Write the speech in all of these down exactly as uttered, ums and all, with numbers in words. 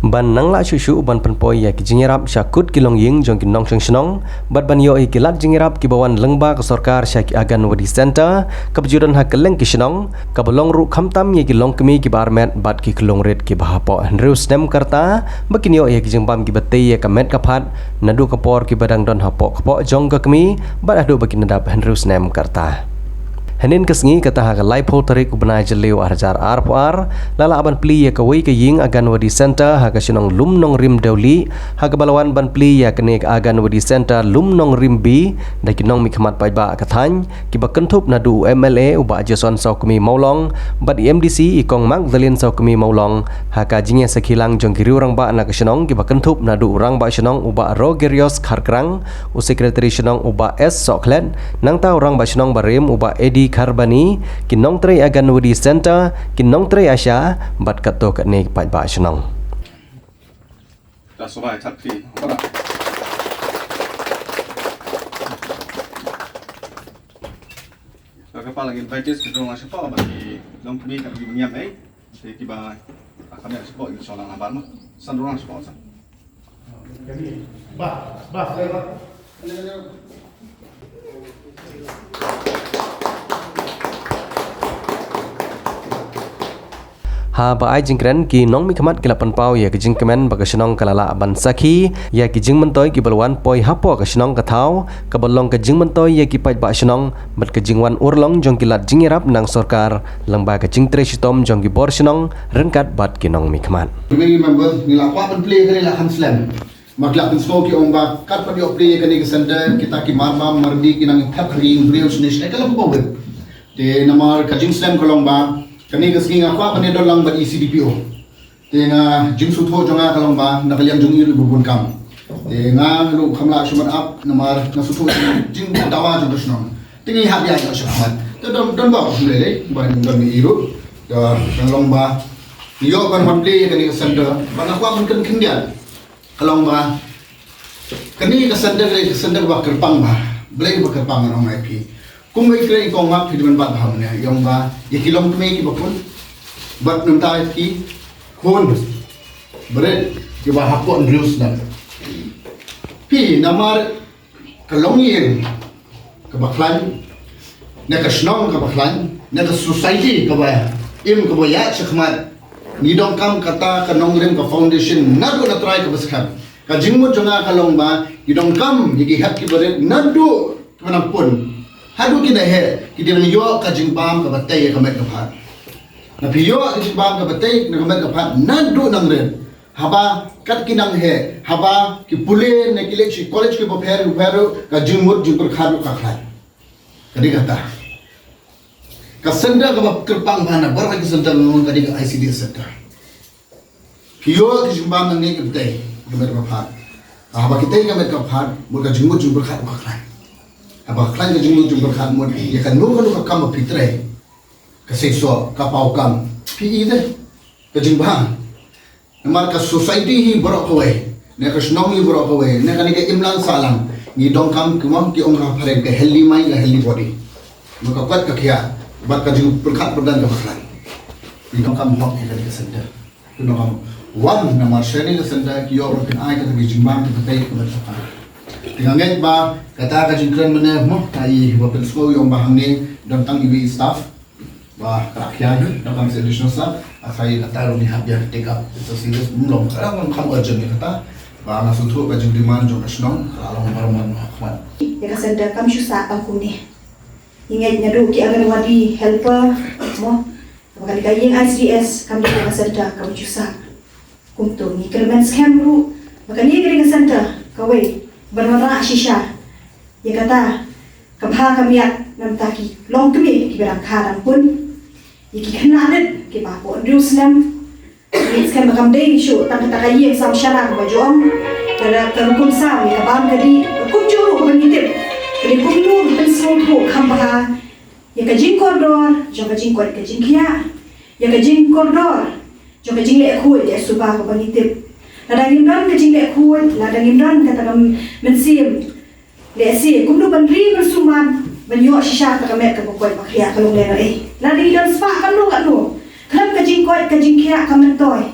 Ban nang lah shuh shuh ban pynpoi ïa ki jingïarap sha kut ki longïing jong ki nongshong shnong bad ban ïoh ïa ki lad jingïarap kiba wan lyngba ka sorkar sha ki Anganwadi Centre kaba ju don ha kylleng ki shnong, kaba long ruh khamtam ïa ki longkmie kiba armet bad ki khyllung rit kiba hapoh hynriew snem ka rta ba kin ïoh ïa ki jingbam kiba tei ïa ka met ka phad naduh ka por kiba dang don hapoh kpoh jong ka kmie bad haduh ba kin da dap hynriew snem ka rta. Hynnin ka sngi, kata ha ka laiphew tarik u bnai Jylliew ar hajar arphew ar, la lah ban plie ïa kawei ka ïing Anganwadi Centre ha ka shnong Lumnongrim Dewlieh, ha kaba la wan ban plie ïa kane ka Anganwadi Centre Lumnongrim B da ki nongmihkhmat paidbah ka thaiñ kiba kynthup naduh u M L A u Bah Jason Sawkmie Mawlong bad i M D C i Kong Magdalene Sawkmie Mawlong, ha ka jingïasakhi lang jong ki riew rangbah na ka shnong kiba kynthup naduh u Rangbah Shnong u Bah Rogerios Kharkrang, u Secretary Shnong u Bah S Sohkhlet, nangta u Rangbah Shnong barim u Bah Eddie Kharbani, ki nongtrei Anganwadi Centre, ki nongtrei ASHA bad katto katne ki paidbah shnong. Ka shuwa ïa chat ki. Ka kpa la invite ki dong la shapoh ba ki dong kmie ka ki ngiam ei. Te kiba ka kmie shapoh ki shong lang habar ma. San dong la shapoh san. Ba, ba, ba. Haba ai jingkren, ki nongmihkhmat ki la pynpaw ïa ka jingkmen ba ka shnong ka la lah ban sakhi ïa ki jingmyntoi kiba la wan poi hapoh ka shnong ka thaw, kaba long ka jingmyntoi ïa ki paidbah shnong bad ka jingwan urlong jong ki lad jingïarap na ka sorkar lyngba ka jingtrei shitom jong ki bor shnong ryngkat bad ki nongmihkhmat. Committee members, ngi la kwah ban plie kane la khan slem. Ma ki la pynsngew ki ong ba kat pat ïoh plie kane ka centre, kita ki marbam mardi ki nang thep ha ki ïing briew shane shane, ka long kumba wit. Te namar ka jingslem ka long ba kane ka sngi nga kwah ban ïadon lang bad i C D P O. Te nga, jingsngewthuh jong nga ka long ba na ka liang jong i ruh i ba bun kam. Te nga ruh kam lah shuh ban ap namar nga sngewthuh jing, jingdawa jong ka shnong. Te ngi hap ïa ïoh shakhmat. Te don, don ba u lei lei ba don i ruh. Te ka long ba ïoh ban wan plie kane ka centre ba nga kwah ban kren khyndiat. Ka long ba kane ka centre, ka centre ba kyrpang ba, balei ba kyrpang, ngan ong ïa phi. Kum ba i kren i Kong Mak, phi dei ban bat bha mynne, i ong ba ïa ki longkmie kiba khun bad nangta ki khun barit kiba hapoh hynriew snem. Phi, namar ka longïing kaba khlaiñ, ne ka shnong kaba khlaiñ, ne ka society kaba im kaba ïaid shakhmat, ngi donkam kata ka Nongrim ka foundation naduh na trai kaba skhem. Ka jingmut jong nga ka long ba ngi donkam ïa ki hep kiba rit naduh kiba nang pun haduh ki nang heh, ki dei ban ïoh ka jingbam kaba tei ïa ka met ka phad. Na phi ïoh ka jingbam kaba tei na ka met ka phad naduh nang rit. Haba kat ki nang heh, haba ki pule ne ki leit sha college kiba pher pher, ka jingmut jingpyrkhat ruh ka khlaiñ. Ka dei kata. Ka centre kaba kyrpang bha na baroh ki centre ngi ong ka dei ka I C D S centre. Ki ïoh ki jingbam nangne ki tei ka met ka phad. Haba ki tei ka met ka phad, mut ka jingmut jingpyrkhat ka khlaiñ. Haba khlaiñ ka jingmut jingpyrkhat, mut ïa kano kano ka kam ba phi trei, ka seisoh, ka paw kam, phi ïohi de ka jingbam. Namar ka society hi baroh kawei, ne ka shnong hi baroh kawei, ne kane ka imlang sahlang, ngi donkam, kumno ki ong ha phareng, ka healthy mind, ka healthy body. Mut ka kwet ka khiah bad ka jingpyrkhat pyrdan kaba khlaiñ. Ngi donkam hok ïa kane ka centre. Ngi donkam wan namar sha kane ka centre ki ïoh ban pynai kata ka jingbam kaba tei kaba tei. Te nga ngeit ba kata ka jingkren mynne mo, ka i ba pynsngew ïa u ba hangne don tang iwei i staff. Ba ka la khia hi, donkam sa additional staff, asa ïa kata ruh ngi hap ïa take up, it's a serious problem, ka la long kam urgent ïa kata. Ba nga sngewthuh ka jingdemand jong ka shnong ka la long mar mar ma khmat. Ïa ka centre kam shu sah tang kumne. Ngi ngeit naduh ki Anganwadi helper mo, ba kane ka ïing I C D S kam dei ka centre kam shu sah. Kumto ngi kyrmen skhem ruh ba kane ka dei ka centre kawei ban wanrah shisha ïa kata ka bha ka miat na bynta ki longkmie kiba dang kha dang pun, ïa ki khynnah rit kiba hapoh hynriew snem. Ngi ngeit skhem ba kam dei shuh tang kata ka ïing sam sharan kaba ju ong, ka, ka rukom sam ïa ka bam ka dih, kumjuh ruh kaba ngi tip, ka dei kumno ban pynsngewthuh kham bha ïa ka jingkordor jong ka jingkoit ka jingkhiah, ïa ka jingkordor jong ka jingleh khuid leh suba kaba ngi tip. Lada ngim don ka jingleh khuid, lada ngim don kata ka mynsiem lehse kumno ban ri ban sumar ban ïoh shisha kata ka met kaba koit ba khiah ka long lehnoh ei. Lada ngi don spah katno katno, khlem ka jingkoit ka jingkhiah ka myntoi,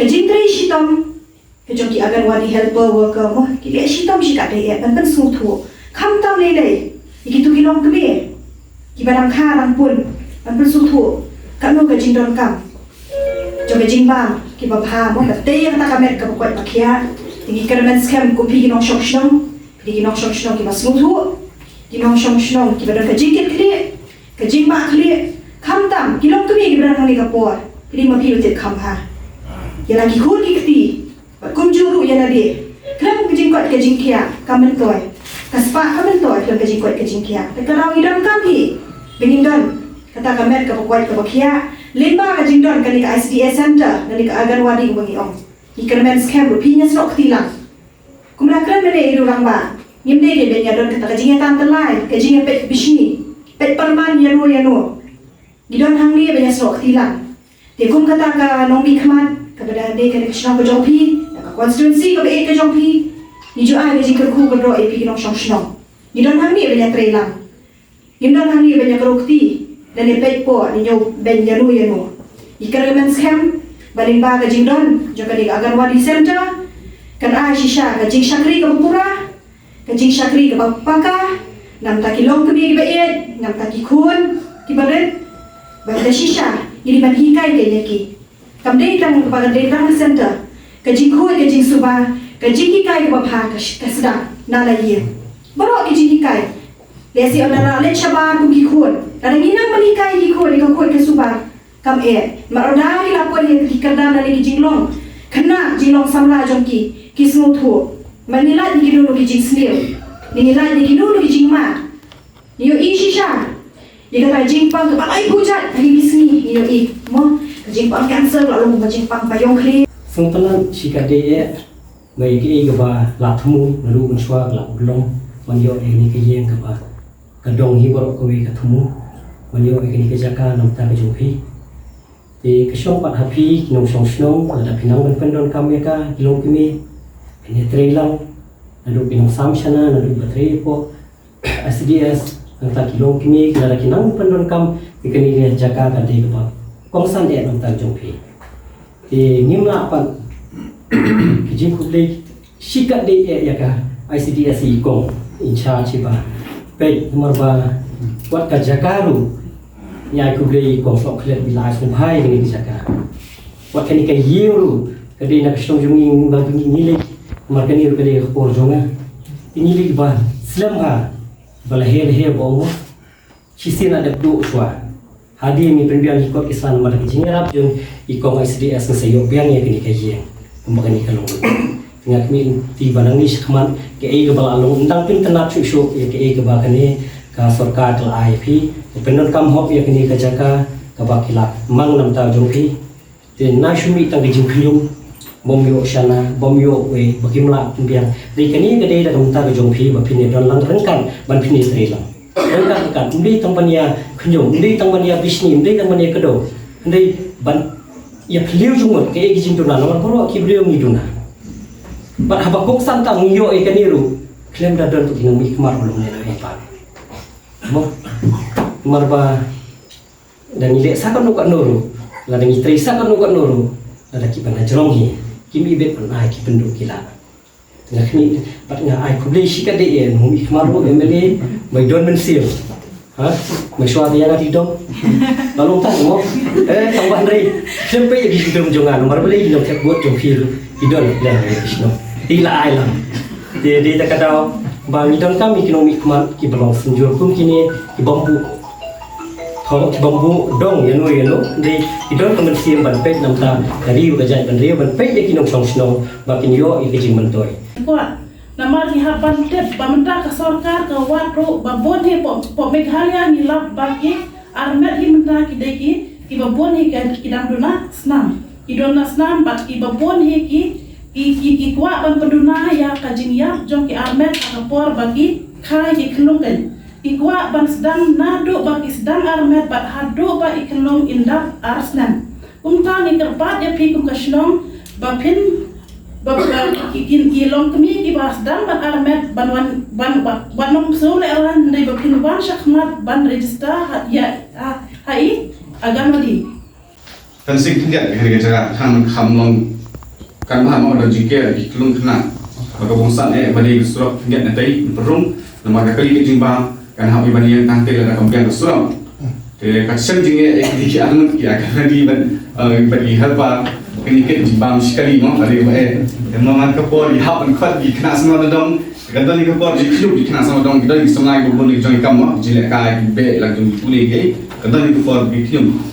Ka jingtrei shitom ka jong ki Anganwadi helper worker mo, ki leh shitom shikatdei eh ban pynsngewthuh, khamtam lei lei ïa kito ki longkmie kiba dang kha dang pun, ban pynsngewthuh katno ka jingdonkam jong ka jingbam kiba bha mo, ba tei ïa kata ka met kaba koit ba khiah. Te ngi kyrmen skhem kum phi ki nongshong shnong, phi ki nongshong shnong kiba sngewthuh, ki nongshong shnong kiba don ka jingkitkhlieh, ka jingbahkhlieh, khamtam ki longkmie kiba don hangne ka por. Phi dei ma phi, u tip kham bha ïa la ki khun ki kti, bad kumjuh ruh ïa lade. Khlem ka jingkoit ka jingkhiah ka myntoi, ka spah ka myntoi khlem ka jingkoit ka jingkhiah. Te ka daw ngi donkam hi ba ngin don kata ka met kaba koit kaba khiah lyngba ka jingdon kane ka I C D S center, kane ka Anganwadi ba ngi ong. Ngi kyrmen skhem ruh phi, ïa snoh kti lang. Kumba la kren mynne i Rangbah ba ngim dei ban ïa don kata ka jingïatan tyllai, ka jingïapeit bishni, peit pyrman ïano ïano. Ngi don hangne ban ïa snoh kti lang. Te kum kata ka nongmihkhmat kaba dei kane ka shnong ka jong phi, da ka constituency kaba ïeit ka jong phi, ngi ju ai ka jingkyrkhu kyrdoh ïa phi ki nongshong shnong. Ngi don hangne ban ïa trei lang. Ngim don hangne ban ïa kyrkhu kti lane peit pok ne ñiew beiñ ïano ïano. Ngi kyrmen skhem ba lyngba ka jingdon jong kane ka Anganwadi center kan ai shisha ka jingshakri kaba pura, ka jingshakri kaba paka na bynta ki longkmie kiba ïeit, na bynta ki khun kiba rit. Bad ka shisha ngi dei ban hikai ka ïa ki. Kam dei tang ba ka dei tang center, ka jingkhuid, ka jingsuba, ka jinghikai kaba bha ka sh- ka sdang na la ïing. Baroh ki jinghikai. Lehse ynda la leit shabar kum ki khun, lada ngi nang ban hikai ki khun ïa ka khuid ka suba, kam eh. Namar ynda ki la poi ha ki kyrdan lane ki jinglong khynnah, jinglong samla jong ki, ki sngewthuh. Namar ngi lait ïa kino kino ki jingsniew, ngi lait ïa kino kino ki jingmad. Ngi ïohi shisha ïa kata ka jingpang kaba lai pujat ha kine ki sngi, ngi ïohi mo, ka jingpang cancer, la long ka jingpang ba ïong khlieh. Sngewtynnat shikatdei eh ba ïa kaei kaba la thmu naduh mynshuwa ka la urlong, ban ïoh ïa kane ka ïing kaba ka dong hi baroh kawei ka thmu, ban ïoh ïa kane ka jaka na bynta ka jong phi. Te ka shong pat ha phi ki nongshong shnong, lada phi nang ban pyndonkam ïa ka, ki longkmie, phin ïa trei lang, naduh ki nongsam shana, naduh ba trei hapoh I C D S, nangta ki longkmie, lada ki nang pyndonkam ïa kane ka jaka, ka dei kaba kongsan eh na bynta jong phi. Te ngim lah pat ki jingkhublei shikatdei eh ïa ka I C D S, i kong in charge ba peit, namar ba wat ka jaka ruh ngi ai khublei i kong Sohkhlet ba la ai sngewbha ïa kane ka jaka. Wat kane ka ïing ruh ka dei na ka shnong jong ngi, ba ngi, ngi leit, namar kane ruh ka dei ka por jong nga. Te ngi leit ba slem bha, ba la her her ba ong shisien la dep duh shuwa. Hadien ngi pynbiang ki kot ki san, namar da ka jingïarap jong i kong I C D S ngi sa ïoh biang ïa kane ka ïing, kumba kane ka long. Nga khmih lynti ba nangne shakhmat kaei kaba la long, ym dang pyntnat shuh shuh ïa kaei kaba kane ka sorkar ka la ai ïa phi. Pyndonkam hok ïa kane ka jaka kaba ki la mang na bynta jong phi. Te na shu mih tang ka jingkhñium, bym ïoh shana, bym ïoh wei, ba kim lah pynbiang. Dei kane ka dei da ka bynta ka jong phi ba phin ïa don lang ryngkat, ban phin ïa trei lang. Ryngkat ryngkat, ym dei tang ban ïa khñium, ym dei tang ban ïa bishni, ym dei tang ban ïa kdew. Hynrei ban ïa phylliew jingmut kaei ka jingduna, namar baroh ki briew ngi duna. Bad haba kongsan tang ngi ïoh ïa kane ruh, khlem da don tu ki nongmihkhmat ruh long ne na ei pat. Mo, namar ba da ngi leh sa katno katno ruh, lada ngi trei sa katno katno ruh, lada ki ban la jrong hi, kim ibit ban ai ki pynduh ki lah. Nga khmih bad nga ai khublei shikatdei ïa u nongmihkhmat ruh, M L A, Maidonkam Mynsiem. Ha? Mynshuwa te ïa nga te dom. Nga long tang mo. Eh, tang ban rei. Shem peit ïa ki dom jong nga, namar balei ki nongthep vote jong phi ruh ki don leh ïa ki shnong. Te la ai lang. Te dei ta ka daw ba ngi donkam ïa ki nongmihkhmat kiba long synjur kum kine, ki bym buh thong, ki bym buh dong ïano ïano, dei ki don ka mynsiem ban peit na bynta ka ri bad ka jaid bynriew, ban peit ïa ki nongshong shnong ba kin ïoh ïa ka jingmyntoi. Kwah namar ngi hap ban tip ba mynta ka sorkar ka wad ruh ba bun hi hapoh, hapoh Meghalaya ngi lap ba ki armet hi mynta ki dei ki, kiba bun hi ki, ki dang duna snam. Ki duna snam bad kiba bun hi ki, ki, ki, ki kwah ban pynduna ïa ka jingïap jong ki armet ha ka por ba ki kha ïa ki khyllung kein. Ki kwah ban sdang naduh ba ki sdang armet bad haduh ba i khyllung in dap ar snem. Kumta ngi kyrpad ïa phi kum ka shnong ba phin, ba, ba ki, ki, ki longkmie kiba sdang ban armet ban wan, ban, ban, ban ym sngewlehrain, hynrei ba phin wan shakhmat ban register ha, ïa, ha, ha i Anganwadi. Kan sing khyndiat ka jaka, kan kham long kan bha mo don jingker ki klung khynnah. Ba ka bong san eh ba dei ka surok ngiat na tei pyrung. Namar ka kali ka jingbam kan hap ban ïeng tang te lada kam biang ka surok. Te ka shem jingeh eh ki ki arngut ki akan di ban eh, ban ki helper kini kit jingbam shi kali mo kali ba eh. Te mo man ka por i hap ban khot ki khynnah sngewdong. Ka don ka por di khynnah sngewdong ki don ki samla ki bun ki jong i kam mo jingeh ka ki be la jong ki pule ki. Ka don ka por di khynnah